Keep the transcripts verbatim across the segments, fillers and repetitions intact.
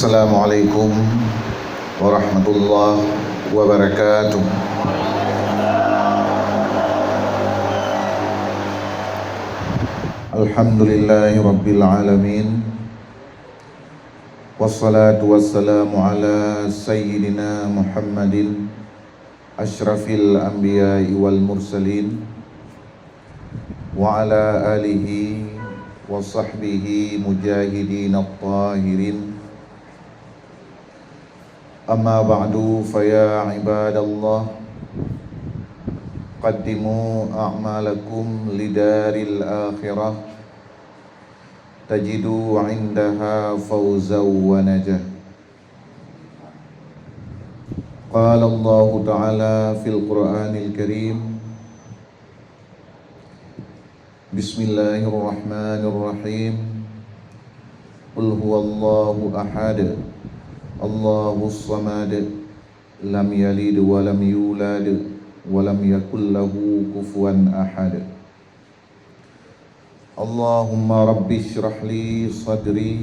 Assalamualaikum warahmatullahi wabarakatuh. Alhamdulillahirabbil alamin. Wassalatu wassalamu ala sayyidina Muhammadin asyrafil anbiya'i wal mursalin, wa ala alihi wa sahbihi mujahidin at-tahirin. Amma ba'du, fa ya ibadallah, qaddimu a'malakum lidaril akhirah, tajidu indaha fawzan wa najah. Qala Allahu Ta'ala fil Qur'anil Karim, Bismillahirrahmanirrahim. Qul huwallahu ahad. Allahus samad. Lam yalid wa lam yulad wa lam yakul lahu kufuwan ahad. Allahumma rabbi shrah li sadri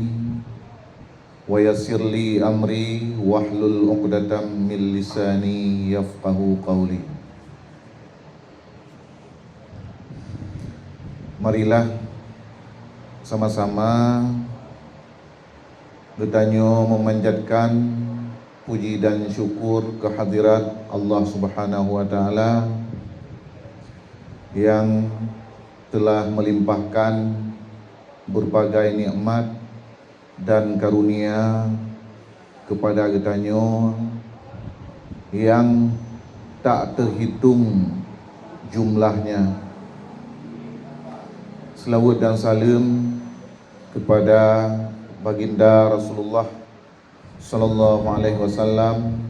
wa yassir li amri wahlul uqdatam min lisani yafqahu qawli. Marilah sama-sama geutanyoe memanjatkan puji dan syukur kehadirat Allah Subhanahu wa Ta'ala yang telah melimpahkan berbagai nikmat dan karunia kepada geutanyoe yang tak terhitung jumlahnya. Selawat dan salam kepada Baginda Rasulullah sallallahu alaihi wasallam,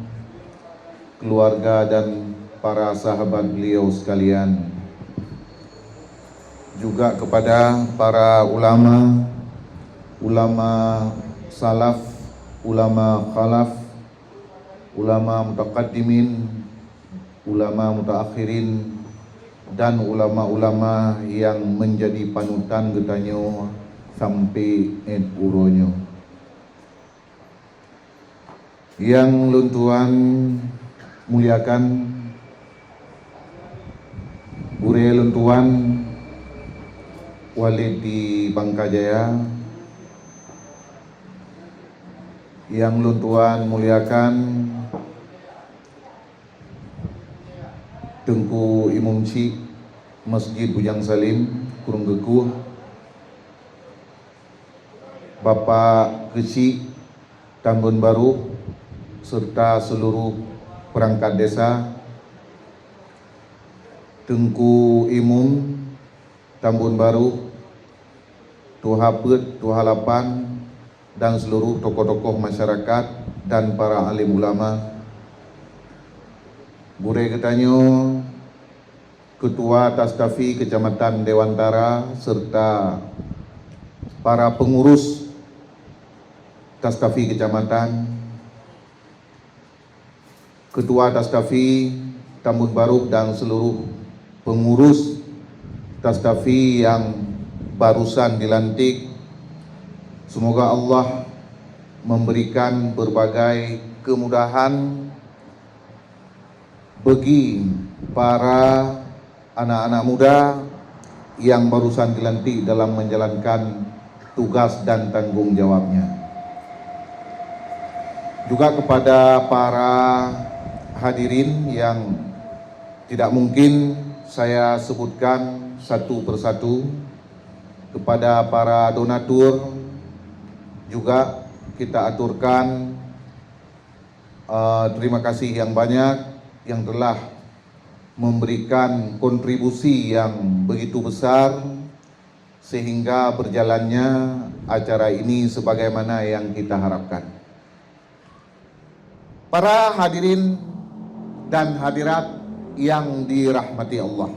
keluarga dan para sahabat beliau sekalian. Juga kepada para ulama, ulama salaf, ulama khalaf, ulama mutaqaddimin, ulama mutaakhirin, dan ulama-ulama yang menjadi panutan geutanyoe sampai ét uroe nyoe. Yang lôn tuan muliakan, gurée lôn tuan Walid di Bangka Jaya, yang lôn tuan muliakan Teungku Imum Chik Masjid Bujang Salim, Krueng Geukueh, Bapak Keuchik Tambon Barôh, serta seluruh perangkat desa, Teungku Imum Tambon Barôh, Tuha Peuet, Tuha Lapan, dan seluruh tokoh-tokoh masyarakat dan para alim ulama. Gurée geutanyoe, Ketua Tastafi Kecamatan Dewantara serta para pengurus Tastafi Kecamatan, Ketua Tastafi Tambon Barôh dan seluruh pengurus Tastafi yang barusan dilantik. Semoga Allah memberikan berbagai kemudahan bagi para anak-anak muda yang barusan dilantik dalam menjalankan tugas dan tanggung jawabnya. Juga kepada para hadirin yang tidak mungkin saya sebutkan satu persatu, kepada para donatur juga kita aturkan, eh, terima kasih yang banyak yang telah memberikan kontribusi yang begitu besar sehingga berjalannya acara ini sebagaimana yang kita harapkan. Para hadirin dan hadirat yang dirahmati Allah,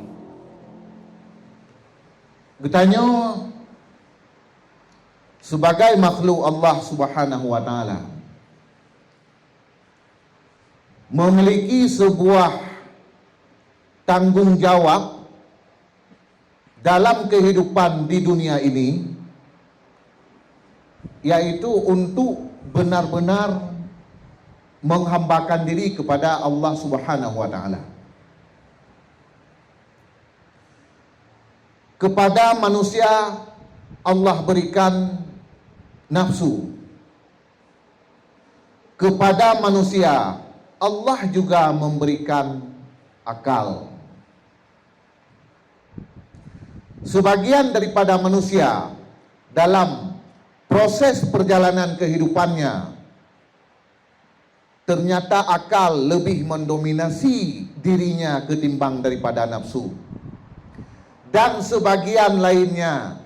geutanyoe sebagai makhluk Allah Subhanahu wa Ta'ala memiliki sebuah tanggung jawab dalam kehidupan di dunia ini, yaitu untuk benar-benar menghambakan diri kepada Allah Subhanahu wa Ta'ala. Kepada manusia, Allah berikan nafsu. Kepada manusia, Allah juga memberikan akal. Sebagian daripada manusia dalam proses perjalanan kehidupannya, ternyata akal lebih mendominasi dirinya ketimbang daripada nafsu. Dan sebagian lainnya,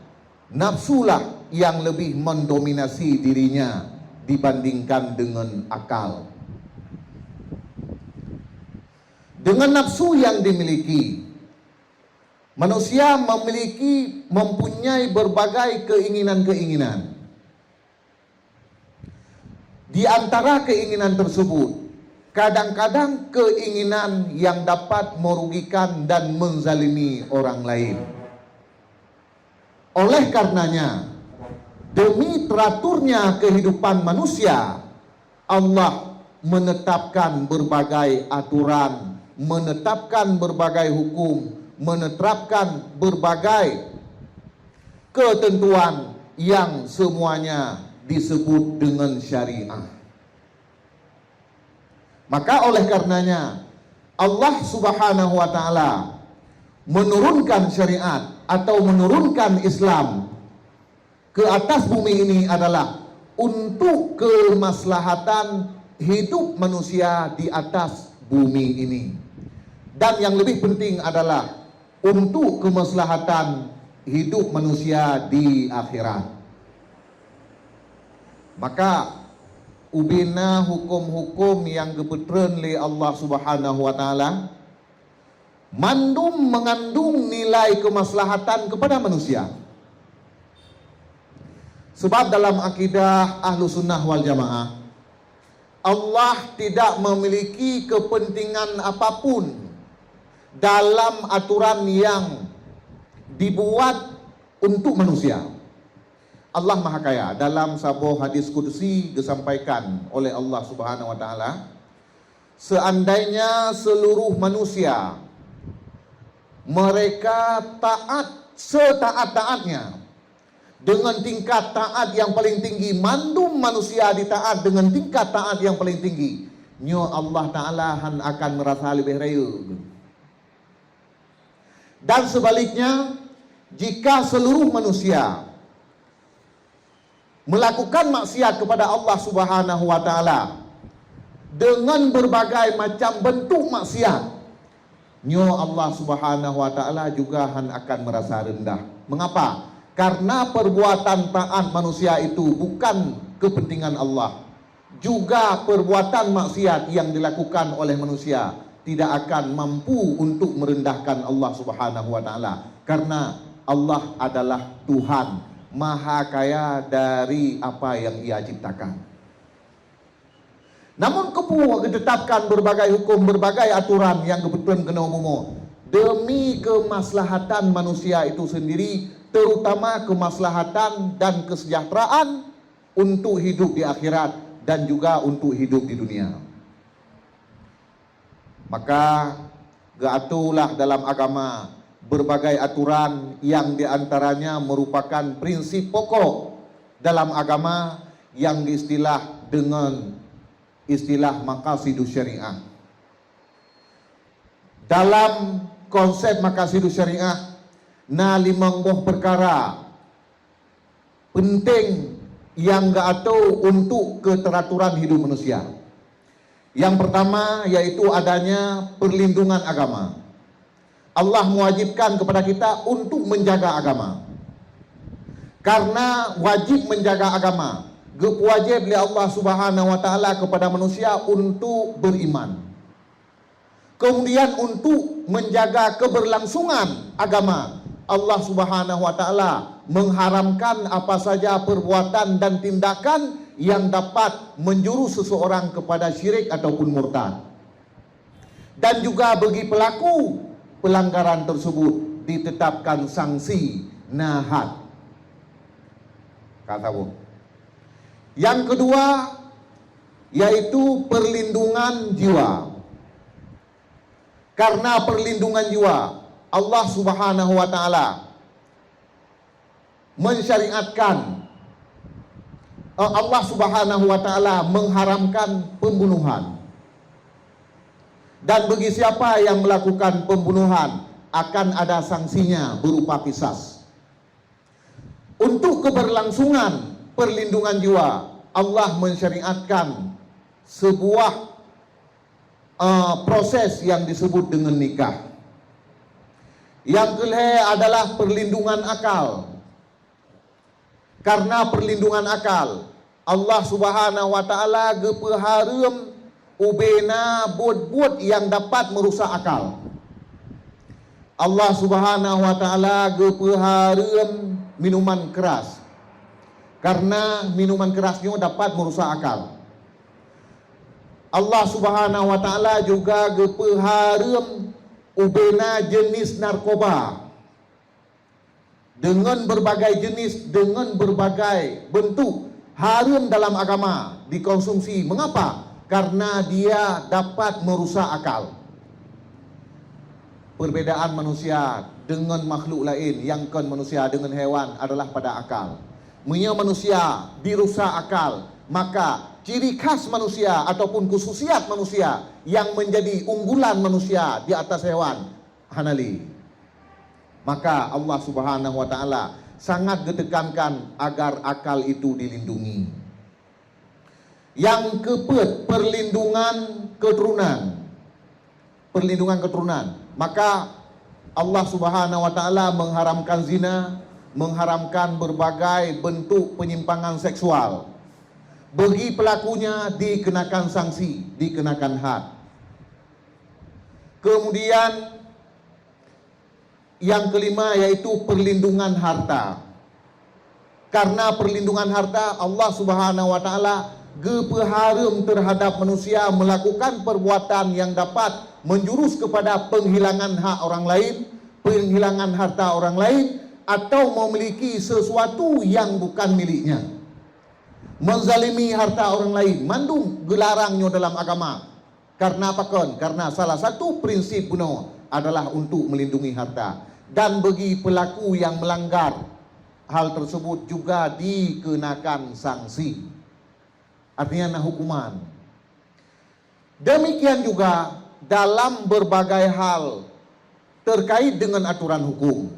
nafsulah yang lebih mendominasi dirinya dibandingkan dengan akal. Dengan nafsu yang dimiliki, manusia memiliki, mempunyai berbagai keinginan-keinginan. Di antara keinginan tersebut, kadang-kadang keinginan yang dapat merugikan dan menzalimi orang lain. Oleh karenanya, demi teraturnya kehidupan manusia, Allah menetapkan berbagai aturan, menetapkan berbagai hukum, menetapkan berbagai ketentuan yang semuanya disebut dengan syariah. Maka oleh karenanya, Allah Subhanahu wa Ta'ala menurunkan syariat atau menurunkan Islam ke atas bumi ini adalah untuk kemaslahatan hidup manusia di atas bumi ini. Dan yang lebih penting adalah untuk kemaslahatan hidup manusia di akhirat. Maka, ubena hukum-hukum nyang geupeutreun lé Allah Subhanahu wa Ta'ala, mandum mengandung nilai kemaslahatan kepada manusia. Sebab dalam akidah Ahlussunnah wal Jamaah, Allah tidak memiliki kepentingan apapun dalam aturan yang dibuat untuk manusia. Allah Maha Kaya. Dalam saboh hadis kudusi geusampaikan oleh Allah Subhanahu wa Ta'ala, seandainya seluruh manusia mereka taat setaat-taatnya, dengan tingkat taat yang paling tinggi, mandum manusia ditaat dengan tingkat taat yang paling tinggi, nyoe Allah Ta'ala han akan merasa lebih rayeuk. Dan sebaliknya, jika seluruh manusia melakukan maksiat kepada Allah Subhanahu wa Ta'ala dengan berbagai macam bentuk maksiat, nyoe Allah Subhanahu wa Ta'ala juga han akan merasa rendah. Mengapa? Karena perbuatan taat manusia itu bukan kepentingan Allah. Juga perbuatan maksiat yang dilakukan oleh manusia tidak akan mampu untuk merendahkan Allah Subhanahu wa Ta'ala, karena Allah adalah Tuhan, Maha Kaya dari apa yang Ia ciptakan. Namun, keupeue geutetapkan berbagai hukum, berbagai aturan nyang geupeutreun keunoe bumoe demi kemaslahatan manusia itu sendiri, terutama kemaslahatan dan kesejahteraan untuk hidup di akhirat dan juga untuk hidup di dunia. Maka, geuatolah dalam agama berbagai aturan yang di antaranya merupakan prinsip pokok dalam agama yang diistilah dengan istilah maqasidus syariah. Dalam konsep maqasidus syariah, na limong boh peukara penting nyang geuatoe untuk keuteraturan hidup manusia. Nyang pertama yaitu adanya perlindungan agama. Allah mewajibkan kepada kita untuk menjaga agama. Karena wajib menjaga agama, geupeuwajéb lé Allah Subhanahu wa Ta'ala kepada manusia untuk beriman. Kemudian, untuk menjaga keberlangsungan agama, Allah Subhanahu wa Ta'ala mengharamkan apa saja perbuatan dan tindakan yang dapat menjurus seseorang kepada syirik ataupun murtad. Dan juga bagi pelaku pelanggaran tersebut ditetapkan sanksi nahat. Kata bu. Yang kedua, yaitu perlindungan jiwa. Karena perlindungan jiwa, Allah Subhanahu wa Ta'ala mensyariatkan, eh, Allah Subhanahu wa Ta'ala mengharamkan pembunuhan. Dan bagi siapa yang melakukan pembunuhan, akan ada sanksinya berupa qisas. Untuk keberlangsungan perlindungan jiwa, Allah mensyariatkan sebuah, eh, proses yang disebut dengan nikah. Yang kelhée adalah perlindungan akal. Karena perlindungan akal, Allah Subhanahu wa Ta'ala geupeuhareuem ubena buet-buet yang dapat merusak akal. Allah Subhanahu wa Ta'ala geupeuhareuem minuman keras, karena minuman keras nyoe dapat merusak akal. Allah Subhanahu wa Ta'ala juga geupeuhareuem ubena jenis narkoba. Dengan berbagai jenis, dengan berbagai bentuk, hareuem dalam agama dikonsumsi. Mengapa? Karena dia dapat merusak akal. Perbedaan manusia dengan makhluk lain yang kon manusia, dengan hewan, adalah pada akal. Meunyoe manusia dirusak akal, maka ciri khas manusia ataupun khususiat manusia yang menjadi unggulan manusia di atas hewan hana lé. Maka Allah Subhanahu wa Ta'ala sangat geutekankan agar akal itu dilindungi. Yang keupeuet, perlindungan keturunan. Perlindungan keturunan. Maka Allah Subhanahu wa Ta'ala mengharamkan zina, mengharamkan berbagai bentuk penyimpangan seksual. Bagi pelakunya dikenakan sanksi, dikenakan had. Kemudian, yang kelima yaitu perlindungan harta. Karena perlindungan harta, Allah Subhanahu wa Ta'ala geupeuhareuem terhadap manusia melakukan perbuatan yang dapat menjurus kepada penghilangan hak orang lain, penghilangan harta orang lain, atau memiliki sesuatu yang bukan miliknya. Menzalimi harta orang lain, mandum geularang nyoe dalam agama. Karena apa kon? Karena salah satu prinsip bunoe adalah untuk melindungi harta. Dan bagi pelaku yang melanggar hal tersebut juga dikenakan sanksi. Artinya na hukuman. Demikian juga dalam berbagai hal terkait dengan aturan hukum.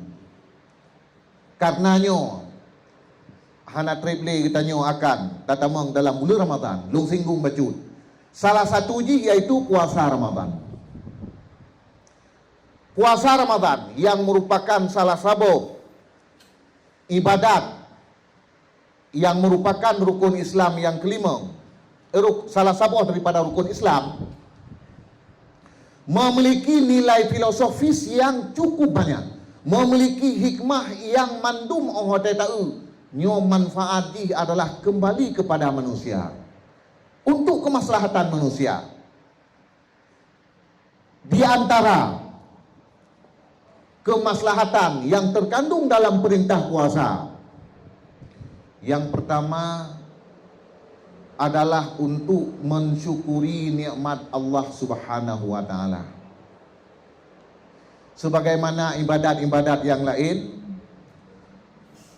Karena nyoe, hana treb lé geutanyoe akan tatamong dalam buleuen Ramadhan, lôn singgung bacut. Salah satu jih yaitu puasa Ramadhan. Puasa Ramadhan yang merupakan salah saboh ibadat yang merupakan rukun Islam yang kelima, ruk-, salah saboh daripada rukun Islam, memiliki nilai filosofis yang cukup banyak, memiliki hikmah yang mandum óh watée taeu, nyoe manfaat jih adalah kembali kepada manusia, untuk kemaslahatan manusia. Di antara kemaslahatan yang terkandung dalam perintah puasa, yang pertama adalah untuk mensyukuri nikmat Allah Subhanahu wa Ta'ala. Sebagaimana ibadat-ibadat yang lain,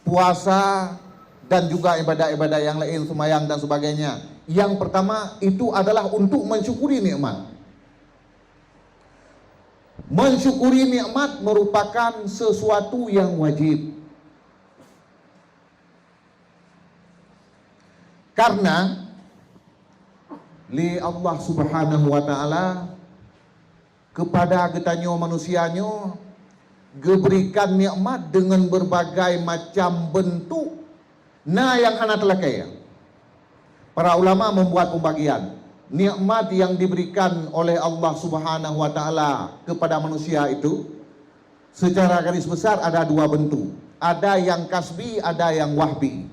puasa dan juga ibadat-ibadat yang lain, sembahyang dan sebagainya, yang pertama itu adalah untuk mensyukuri nikmat. Mensyukuri nikmat merupakan sesuatu yang wajib. Karena lé Allah Subhanahu wa Ta'ala kepada geutanyoe manusia nyoe geuberikan nikmat dengan berbagai macam bentuk, na nyang hana teulakée. Para ulama membuat pembagian nikmat yang diberikan oleh Allah Subhanahu wa Ta'ala kepada manusia itu, secara garis besar ada dua bentuk. Ada yang kasbi, ada yang wahbi.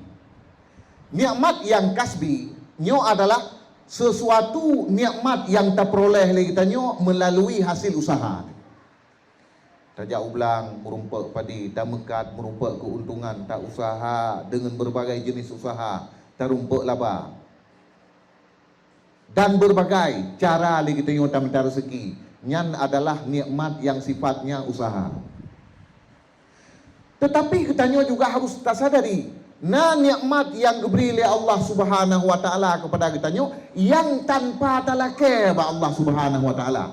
Nikmat yang kasbi nyoe adalah sesuatu nikmat yang tapeuroleh lé geutanyoe melalui hasil usaha. Tajak u blang meurumpok padi, tameukat meurumpok keuntungan, ta usaha dengan berbagai jenis usaha. tarumpok laba, dan berbagai cara lé geutanyoe tamita rezeki. Nyan adalah nikmat yang sifatnya usaha. Tetapi geutanyoe juga harus tasadari, na nikmat yang geubri lé Allah Subhanahu wa Taala kepada geutanyoe yang tanpa talakée bak Allah Subhanahu wa Taala.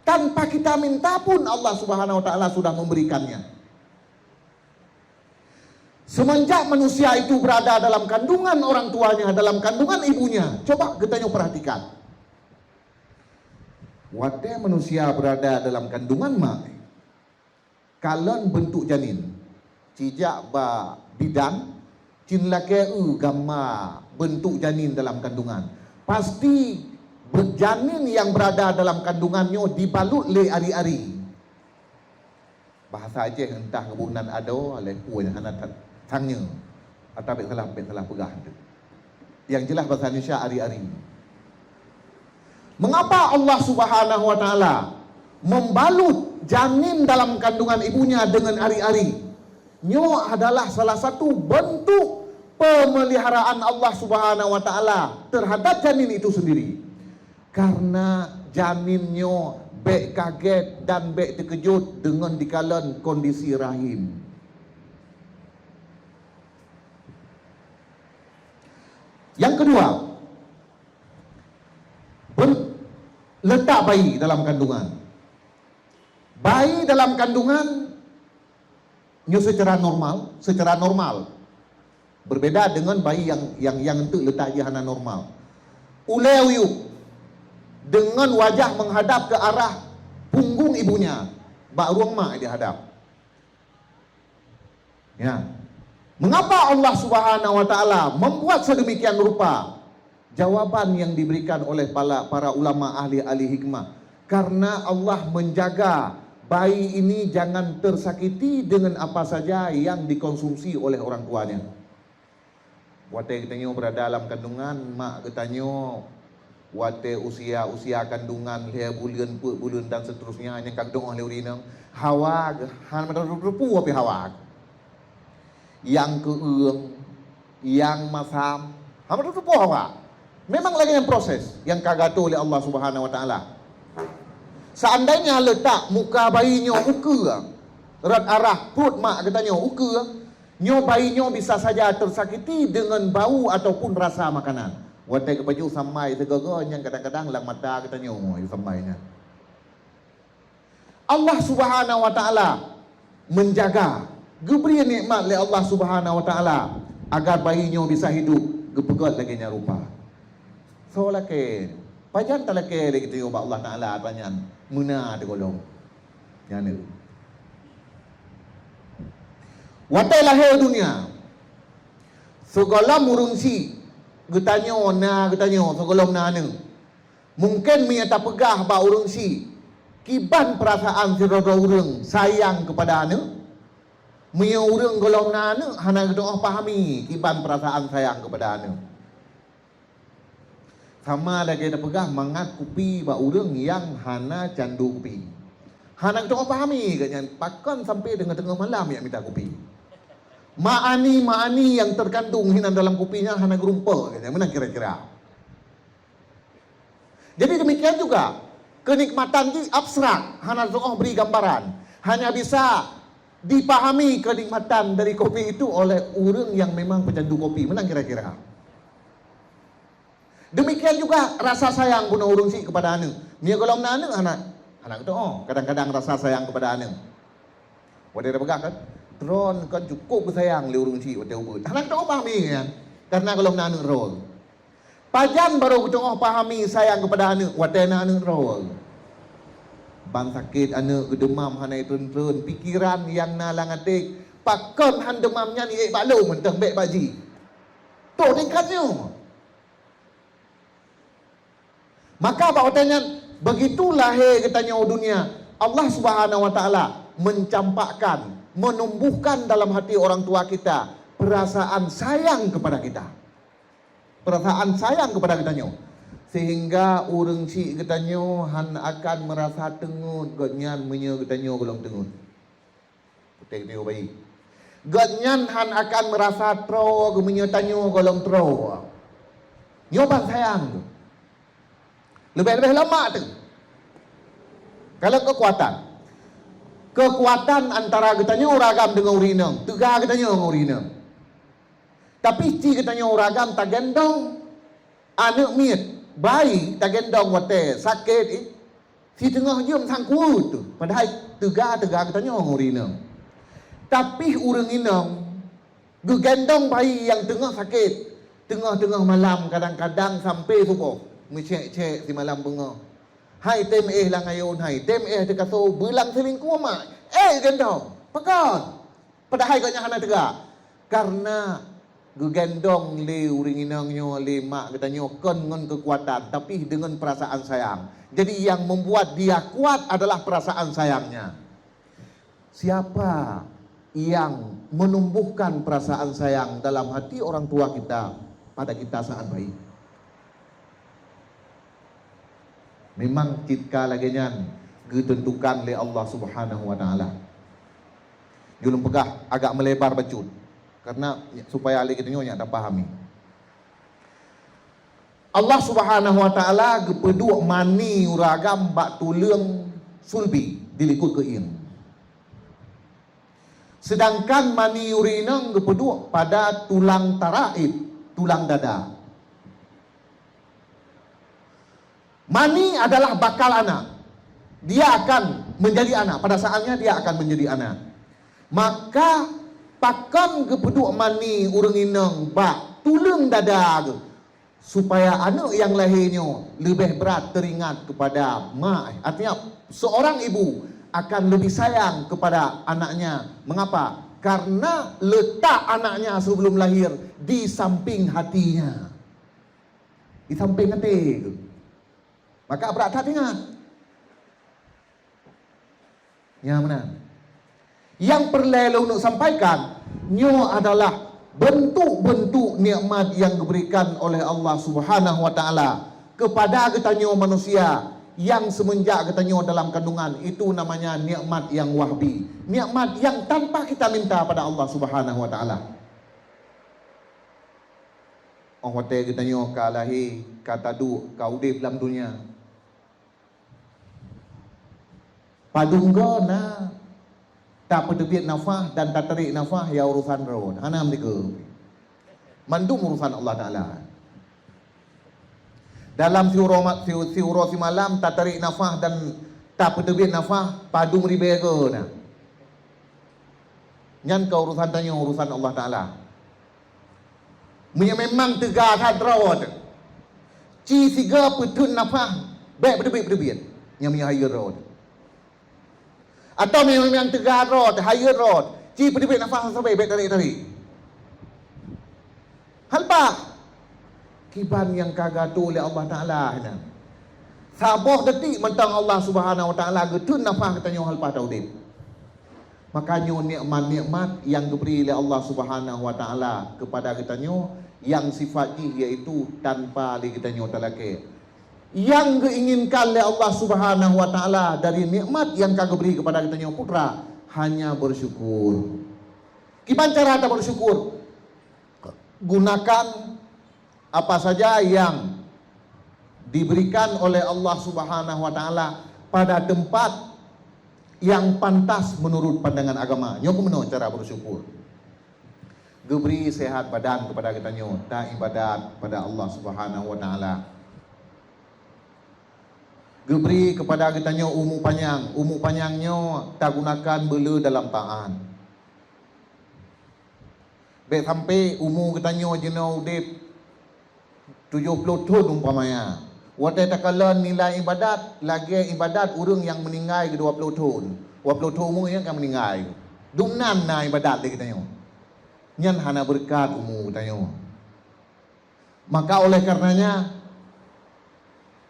Tanpa kita minta pun Allah Subhanahu wa Taala sudah memberikannya. Semenjak manusia itu berada dalam kandungan orang tuanya, dalam kandungan ibunya, coba geutanyoe perhatikan. Watée manusia berada dalam kandungan mak, kalon bentuk janin, cijak bak bidan, cin lakée eu gama bentuk janin dalam kandungan. Pasti be-, janin yang berada dalam kandungan nyoe dibalut lé ari-ari. Bahasa Aceh entah ngeubeuh nan adoe, lé peue nyang hana that-, tanyoe. Atawa bék salah, bék salah peugah tu. Yang jelas bahasa Indonesia ari-ari. Mengapa Allah Subhanahu wa Taala membalut janin dalam kandungan ibunya dengan ari-ari? Nyoe adalah salah satu bentuk pemeliharaan Allah Subhanahu wa Taala terhadap janin itu sendiri. Karena janin nyoe bék kaget dan bék teukeujot deungon dikalon kondisi rahim. Yang kedua, ben-, letak bayi dalam kandungan. Bayi dalam kandungan nyoe secara normal, secara normal. Berbeda dengan bayi yang, yang, yang enteuk letak jih hana normal. Ulée uyueb dengan wajah menghadap ke arah punggung ibunya, bak rueng mak dihadap. Ya. Mengapa Allah Subhanahu wa Taala membuat sedemikian rupa? Jawaban yang diberikan oleh pala-, para ulama ahli-ahli hikmah, karena Allah menjaga bayi ini jangan tersakiti dengan apa saja yang dikonsumsi oleh orang tuanya. Watée geutanyoe berada dalam kandungan, mak geutanyoe watée usia-usia kandungan lhée buleuen, peuet buleuen dan seterusnya, nyang ka geudoh lé ureueng inong, hawa geuh, hana meuteupeu-teupeu pih hawa geuh. Nyang keueung, nyang masam, hana meuteupeu hawa. Memang lagée nyan proses nyang ka geuatoe lé Allah Subhanahu wa Taala. Seandainya letak muka bayi nyoe ukeue, rot arah pruet mak geutanyoe ukeue, nyoe bayi nyoe bisa saja tersakiti dengan bau ataupun rasa makanan. Watée geupajoh sambai sigoe-goe nyang kadang-kadang lam mata geutanyoe sambai nyan. Allah Subhanahu wa Taala menjaga, geubri nikmat lé Allah Subhanahu wa Taala agar bayi nyoe bisa hidup, geupeugét lagée nyan rupa. Soe lakée, pajan talakée lé geutanyoe bak Allah Taala atra nyan meuna teuh gohlom. Nyan nyoe. Watée lahé u dunia, sigohlom ureueng syiek geutanyoe na geutanyoe sigohlom na aneuëk. Mungken meunyoe tapeugah bak ureueng syiek, kiban peurasaan sidroe-droe ureueng sayang keupada aneuëk? Meunyoe ureueng gohlom na aneuëk hana geutu'oh pahami kiban peurasaan sayang keupada aneuëk. Sama lagée tapeugah mangat kupi bak ureueng nyang hana candu kupi. Hana geutu'oh pahami geuh nyan pakon sampai teungoh-teungoh malam jak mita kupi. Ma'ani-ma'ani nyang teukandong hinan dalam kupi nyan hana geurumpok geuh nyan, meunan kira-kira. Jadi demikian juga, kenikmatan jih abstrak, hana teu'oh bri gambaran. Hanya bisa dipahami kenikmatan dari kopi itu oleh ureueng nyang memang pecandu kopi. Meunan kira-kira. Demikian juga rasa sayang bunoe ureueng syiek keupada aneuëk. Meunyoe gohlom na aneuëk hana, hana geutu'oh. Kadang-kadang rasa sayang keupada aneuëk. Watée tapeugah kan, droe kan cukup geusayang lé ureueng syiek watée ubeut. Hana geutu'oh pahami nyan, karena gohlom na aneuëk droe. Pajan barô geutu'oh pahami sayang keupada aneuëk watée na aneuëk droe. Ban sakét aneuëk geudeumam hana itreun-treun, pikeran nyang na lam até, pakon han deumam nyan iék bak lôn mantong bék bak jih. Toh tingkat nyoe. Maka bak watée nyan, begitu lahé geutanyoe u dunia, Allah Subhanahu wa Taala mencampakkan, menumbuhkan dalam hati orang tua kita perasaan sayang kepada kita. Perasaan sayang kepada geutanyoe. Sehingga ureueng syiek geutanyoe han akan meurasa teungeut gobnyan meunyoe geutanyoe gohlom teungeut. Putéh geutanyoe bayi. Gobnyan han akan meurasa troe geuh meunyoe tanyoe gohlom troe. Nyoe ban sayang tu. Leubeh-leubeh lama tu. Kalau keukuatan. Keukuatan antara geutanyoe ureueng agam deungon ureueng inong, teuga geutanyoe ngon ureueng inong. Tapi ci geutanyoe ureueng agam tagendong aneuk miet, bayi tagendong watée sakét, eh, siteungoh jeuem sangkuet tu. Padahai teuga-teuga geutanyoe ngon ureueng inong. Tapi ureueng inong geugendong bayi nyang teungoh sakét, teungoh-teungoh malam kadang-kadang sampai suboh, meucék-cék simalam beungoh. Hai tem éh lam ayôn, hai tem éh teukaso, beulang silingkua mak, éh gendong. Pakon? Padahai gobnyan hana teuga. Karena geugendong lé ureueng inong nyoe lé mak geutanyoe kon ngon keukuatan, tapi deungon peurasaan sayang. Jadi yang membuat dia kuat adalah perasaan sayangnya. Siapa yang menumbuhkan perasaan sayang dalam hati orang tua kita pada kita saat bayi? Memang cit ka lagée nyan geuteuntukan lé Allah Subhanahu wa Taala. Ulôn peugah agak meulebar bacut, karena supaya lé geutanyoe nyak tapahami. Allah Subhanahu wa Taala geupeuduek mani ureueng agam bak tuleueng sulbi di likot keuieng. Sedangkan mani ureueng inong geupeuduek pada tulang taraib, tulang dada. Mani adalah bakal anak. Dia akan menjadi anak. Pada saatnya dia akan menjadi anak. Maka pakon geupeuduek mani ureueng inong bak tuleueng dada geuh, supaya aneuk nyang lahé nyoe leubeh brat teuringat keupada mak. Artinya, seorang ibu akan lebih sayang kepada anaknya. Mengapa? Karena letak anaknya sebelum lahir di samping hatinya. Di samping até tu. Maka brat that ingat. Nya meunan. Nyang peureulée lôn sampaikan, nyoe adalah bentuk-bentuk nikmat yang diberikan oleh Allah Subhanahu wa Taala kepada geutanyoe manusia yang semenjak geutanyoe dalam kandungan, itu namanya nikmat yang wahbi, nikmat yang tanpa kita minta pada Allah Subhanahu wa Taala. Óh watée geutanyoe ka lahé, ka taduek, ka udeb lam donya, padum goe na tapeuteubiet nafah dan tatarék nafah, ya urusan droe, hana meudeugoe. Mandum urusan Allah Taala. Dalam siuroe ma-, siu-, siuroe simalam tatarék nafah dan tapeuteubiet nafah, padum ribée goe na. Nyan ka urusan tanyoe, urusan Allah Taala. Meunyoe memang teuga that droe teuh, ci sigoe peutheun nafah, bék peuteubiet-peuteubiet. Nyan meunyoe hayeue droe teuh. Atawa meunyoe memang teuga droe teuh, hayeue droe teuh, ci peuteubiet nafah sabe, bék tarék-tarék. Halpah. Kiban nyang ka geuatoe lé Allah Taala nyan. Saboh detik mantong Allah Subhanahu wa Taala geutheun nafah geutanyoe halpah taudeb. Maka nyoe nikmat-nikmat nyang geubri lé Allah Subhanahu wa Taala keupada geutanyoe nyang sifat jih yaitu tanpa lé geutanyoe talakée. Nyang geuinginkan lé Allah Subhanahu wa Taala dari nikmat nyang ka geubri keupada geutanyoe putra hanya beusyukur. Kiban cara tabeusyukur? Gunakan apa saja yang diberikan oleh Allah Subhanahu wa Taala pada tempat yang pantas menurut pandangan agama. Nyoe keuh meunoe cara bersyukur. Geubri sehat badan kepada geutanyoe, ta ibadat pada Allah Subhanahu wa Taala. Geubri kepada geutanyoe umu panyang, umu panyang nyoe tagunakan beule dalam taat. Bék sampai umu geutanyoe jinoe udeb tujoh ploh thon umpamanya. Watée takalon nilai ibadat, lagée ibadat ureuëng nyang meuninggai dua ploh thon. Dua ploh thon umu nyan ka meuninggai. Dumnan na ibadat lé geutanyoe. Nyan hana beureukat umu geutanyoe. Maka oleh karenanya,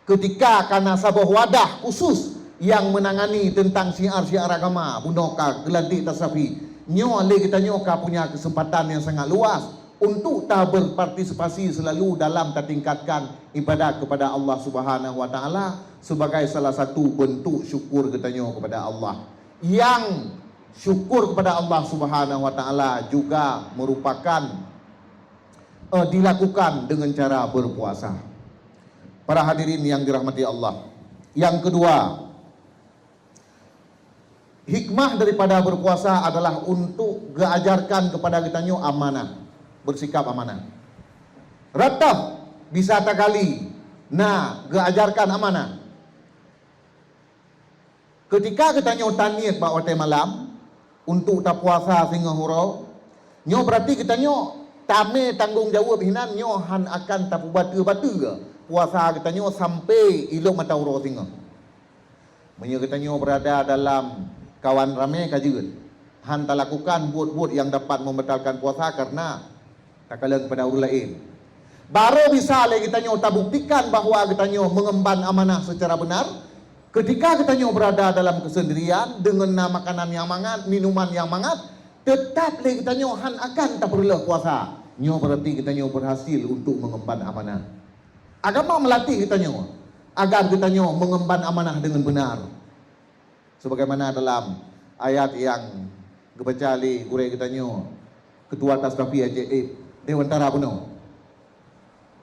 ketika kana saboh wadah khusus yang menangani tentang syiar-syiar agama, bunoe ka geulantik tasafi, nyoe lé geutanyoe ka punya kesempatan yang sangat luas untuk ta berpartisipasi selalu dalam tatingkatkan ibadat kepada Allah Subhanahu wa Taala sebagai salah satu bentuk syukur geutanyoe kepada Allah. Yang syukur kepada Allah Subhanahu wa Taala juga merupakan eh, dilakukan dengan cara berpuasa. Para hadirin yang dirahmati Allah. Yang kedua, hikmah daripada berpuasa adalah untuk geuajarkan kepada geutanyoe amanah, bersikap amanah. Rata bisa tagali na geuajarkan amanah. Keutika geutanyoe taniet bak watée malam untuk tapuasa singoh uroe, nyoe beurati geutanyoe tamé tanggong jaweueb hinan nyoe hán akan tapeubateue-bateue puasa geutanyoe sampai ilok mata uroe singoh. Meunyoe geutanyoe beurada dalam kawan ramé ka jeuet, hán talakukan buet-buet nyang dapat membatalkan puasa kareuna takalon keupada ureuëng laén. Barô bisa lé geutanyoe tabuktikan bahwa geutanyoe meungemban amanah seucara beunar, keutika geutanyoe beurada dalam keusendirian deungon na makanan nyang mangat, minuman nyang mangat, teutab lé geutanyoe hán akan tapeureuloh puasa. Nyoe beurati geutanyoe beurhasil untuk meungemban amanah. Agama meulatih geutanyoe agar geutanyoe meungemban amanah deungon beunar. Sebagaimana dalam ayat nyang geubaca lé gurée geutanyoe, Ketua Tastafi Aceh, eh, Dewantara bunoe,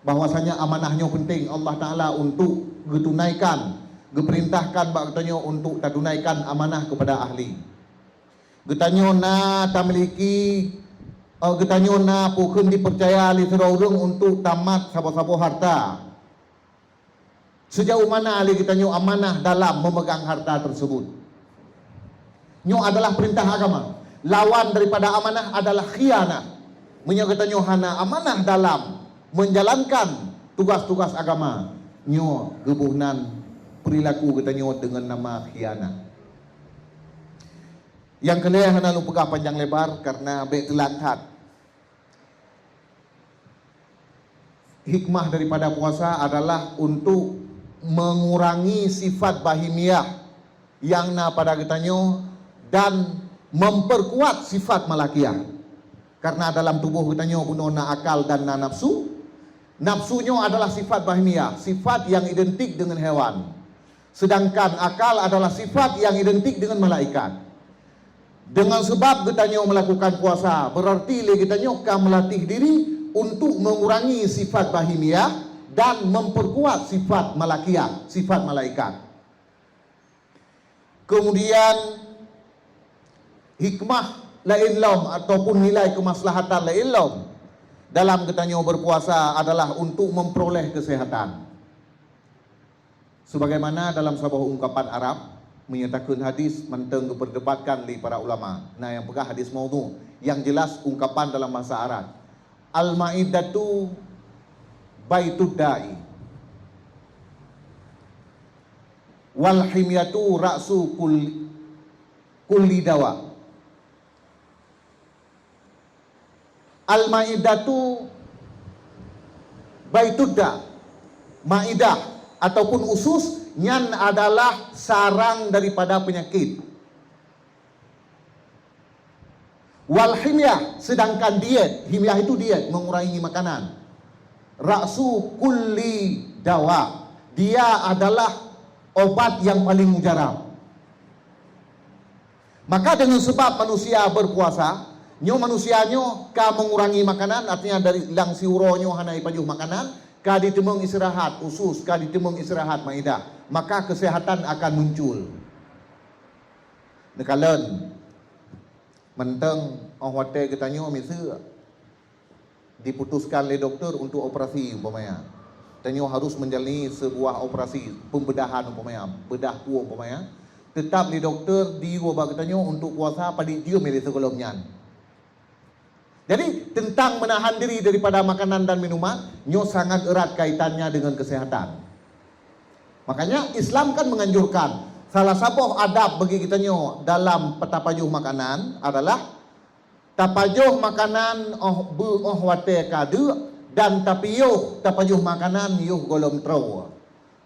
bahwasanya amanah nyoe penting Allah Taala untuk geutunaikan, geuperintahkan bak geutanyoe untuk tatunaikan amanah kepada ahli. Geutanyoe na tamiliki, eh, geutanyoe na peue kheun dipercaya lé sidroe ureuëng untuk tamat saboh-saboh harta. Sejauh mana lé geutanyoe amanah dalam memegang harta tersebut? Nyoe adalah perintah agama. Lawan daripada amanah adalah khianat. Meunyoe geutanyoe hana amanah dalam menjalankan tugas-tugas agama, nyoe geuboh nan perilaku geutanyoe deungon nama khianat. Nyang keu lhée hana lôn peugah panjang lebar karena bék teulat that. Hikmah daripada puasa adalah untuk mengurangi sifat bahimiah nyang na pada geutanyoe dan memperkuat sifat malakiah. Karena dalam tuboh geutanyoe bunoe na akal dan na nafsu. Nafsu nyoe adalah sifat bahimiah, sifat nyang identik deungon hewan. Sedangkan akal adalah sifat nyang identik deungon malaikat. Deungon seubab geutanyoe meulakukan puasa, beurarti lé geutanyoe ka meulatih diri untuk mengurangi sifat bahimiah dan memperkuat sifat malakiah, sifat malaikat. Kemudian, hikmah laén lom ataupun nilai keumaslahatan laén lom dalam geutanyoe berpuasa adalah untuk memperoleh kesehatan. Sebagaimana dalam saboh ungkapan Arab, meunyoe takheun hadis mantong geuperdebatkan lé para ulama. Na nyang peugah hadis maudhu, nyang jelas ungkapan dalam bahasa Arab. Al-maidatu baitud da'i. Wal himyatu ra'su kul-, kulli dawa. Al-maidatu baitud da. Maidah ataupun usus nyan adalah sarang daripada penyakit. Wal himyah, sedangkan diet, himyah itu diet, mengurangi makanan. Ra'su kulli dawa, dia adalah obat yang paling mujarab. Maka deungon seubab manusia berpuasa, nyoe manusia nyoe ka mengurangi makanan, artinya dari lam siuroe nyoe hana jipajoh makanan, ka jiteumeung istirahat usus, ka jiteumeung istirahat maidah, maka kesehatan akan muncul. Neukalon, mantong óh watée geutanyoe miseue diputuskan lé doktor untuk operasi umpamanya. Tanyoe harus menjalani sebuah operasi pembedahan umpamanya, bedah pue umpamanya. Tetap lé doktor diyue bak geutanyoe untuk puasa padit jeuem lé sigohlom nyan. Jadi, tentang menahan diri daripada makanan dan minuman, nyoe sangat erat kaitannya dengan kesehatan. Makanya, Islam kan menganjurkan, salah saboh adab bagi geutanyoe dalam tapajoh makanan adalah tapajoh makanan óh beu óh watée ka deuk dan tapiôh tapajoh makanan yoh gohlom troe.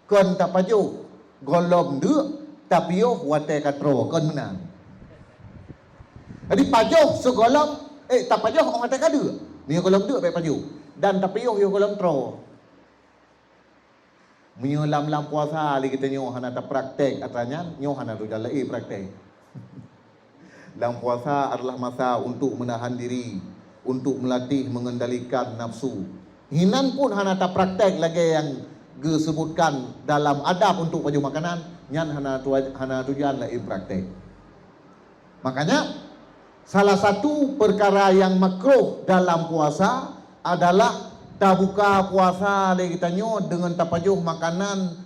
Kon tapajoh gohlom deuk, tapiôh watée ka troe, kon meunan. Jadi pajoh sigohlom, eh, tapajoh óh watée ka deuk. Meunyoe gohlom deuk bék pajoh. Dan tapiôh yoh gohlom troe. Meunyoe lam-lam puasa lé geutanyoe hana tapraktek atra nyan, nyoe hana lôn jalai praktek. Lam puasa adalah masa untuk menahan diri, untuk melatih mengendalikan nafsu. Hinan pun hana tapraktek lagée nyang geusebutkan dalam adab untuk pajoh makanan, nyan hana tu-, hana tujuan laén praktek. Makanya, salah satu perkara yang makruh dalam puasa adalah tabuka puasa lé geutanyoe deungon tapajoh makanan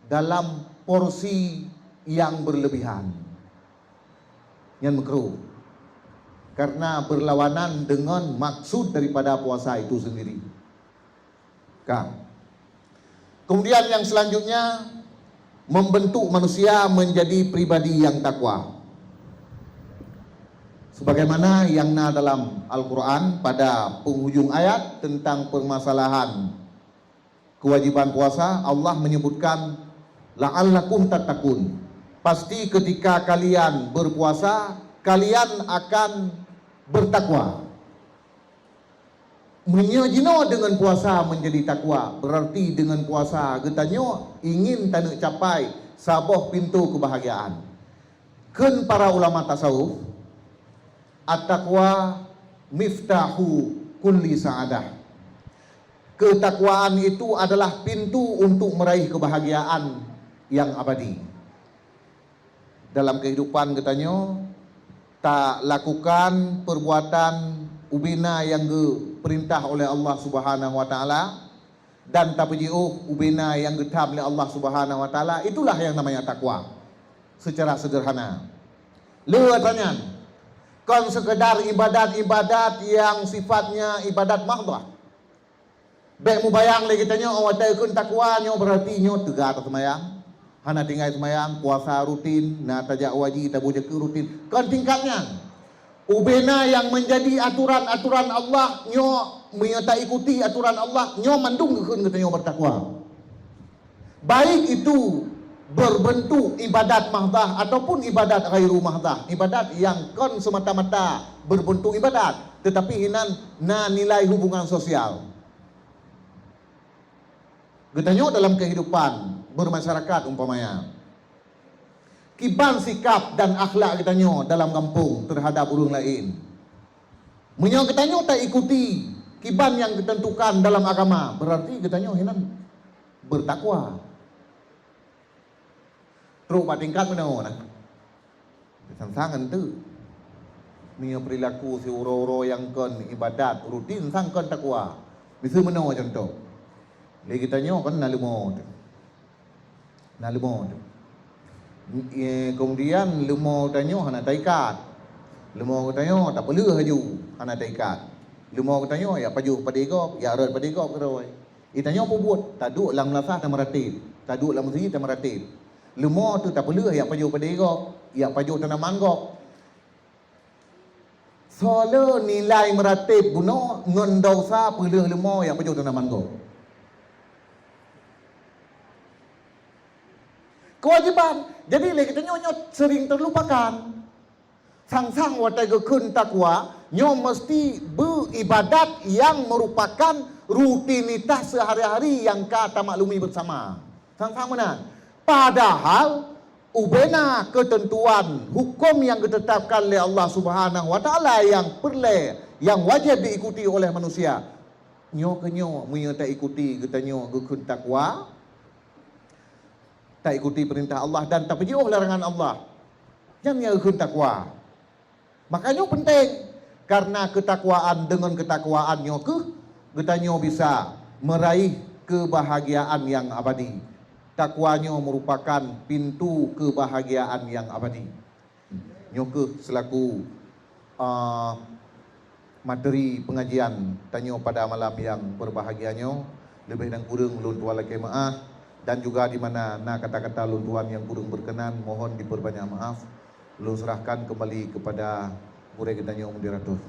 dalam porsi yang berlebihan. Nyan makruh. Karena berlawanan dengan maksud daripada puasa itu sendiri. Ka. Kemudian yang selanjutnya, membentuk manusia menjadi pribadi yang takwa. Sebagaimana yang na dalam Al-Quran pada penghujung ayat tentang permasalahan kewajiban puasa, Allah menyebutkan, "La'allakum tattaqun." Pasti ketika kalian berpuasa, kalian akan bertakwa. Meunyoe jinoe deungon puasa menjadi takwa, berarti deungon puasa geutanyoe ingin taneuk capai saboh pintoe keubahgiaan. Kheun para ulama tasawuf, "At-taqwa miftahu kulli sa'adah." Ketakwaan itu adalah pintu untuk meraih kebahagiaan yang abadi. Dalam kehidupan geutanyoe, talakukan perbuatan ubena nyang geupeurintah oleh Allah Subhanahu wa Taala dan tapeujiôh ubena nyang geutham lé Allah Subhanahu wa Taala, itulah yang namanya takwa. Secara sederhana, lé atra nyan, kon sekedar ibadat-ibadat yang sifatnya ibadat mahdhah. Bék mubayang lé geutanyoe, oh, watée kheun takwa nyoe, berarti nyoe teuga taseumayang, hana tinggai seumayang, puasa rutin, na tajak haji, taboh zakeuet rutin. Kon tingkat nyan. Ubena nyang menjadi aturan-aturan Allah nyoe, meunyoe taikuti aturan Allah, nyoe mandum geukheun geutanyoe bertakwa. Baik itu berbentuk ibadat mahdhah ataupun ibadat ghairu mahdhah, ibadat yang kon semata-mata berbentuk ibadat, tetapi hinan na nilai hubungan sosial. Geutanyoe dalam kehidupan bermasyarakat umpamanya, kiban sikap dan akhlak geutanyoe dalam gampông terhadap ureuëng laén. Meunyoe geutanyoe taikuti kiban nyang geuteuntukan dalam agama, berarti geutanyoe hinan bertakwa. Trok bak tingkat meunoe na. Sang-sang enteuk. Meunyoe perilaku siuroe-uroe nyang kon ibadat rutin sang kon takwa. Miseue meunoe contoh. Lé geutanyoe kan na leumo teuh. Na leumo teuh. Eh, kemudian leumo tanyoe hana taikat. Leumo tanyoe tapeuleueh laju hana taikat. Leumo tanyoe ya pajoh padé gob, ya rot padé gob keudroe. Geutanyoe peubuet, taduek lam meulasah tameuratéb, taduek lam meuseujid tameuratéb. Leumo teuh tapeuleueh jak pajoh padé gob, jak pajoh tanaman gob. Soe le nilai meuratéb bunoe ngon desya peuleueh leumo jak pajoh tanaman gob? Kewajiban. Jadi lé geutanyoe nyoe sering terlupakan. Sang-sang watée geukheun takwa, nyoe meuseuti beu ibadat nyang meurupakan rutinitas seuhari-hari nyang ka tamaklumi beusama. Sang-sang meunan. Padahai ubena keuteuntuan huköm nyang geuteutapkan lé Allah Subhanahu wa Taala nyang peureulée, nyang wajéb diikuti oleh manusia. Nyoe keuh nyoe meunyoe taikuti geutanyoe geukheun takwa, taikuti peurintah Allah dan tapeujiôh larangan Allah. Nyan nyang geukheun takwa. Makanya nyoe peunteng, karena keutakwaan, deungon keutakwaan nyoe keuh geutanyoe bisa meuraih keubahgiaan nyang abadi. Takwa nyoe meurupakan pintu keubahgiaan nyang abadi. Nyoe keuh seulaku, ah, materi peungajian tanyoe pada malam nyang beubahgia nyoe. Leubeh dan kureueng lôn tuan lakée meuáh, dan juga di mana na kata-kata lôn tuan nyang kureueng beukeunan, mohon dipeurbanyak maáf. Lôn seurahkan keumbali keupada gurée geutanyoe moderator.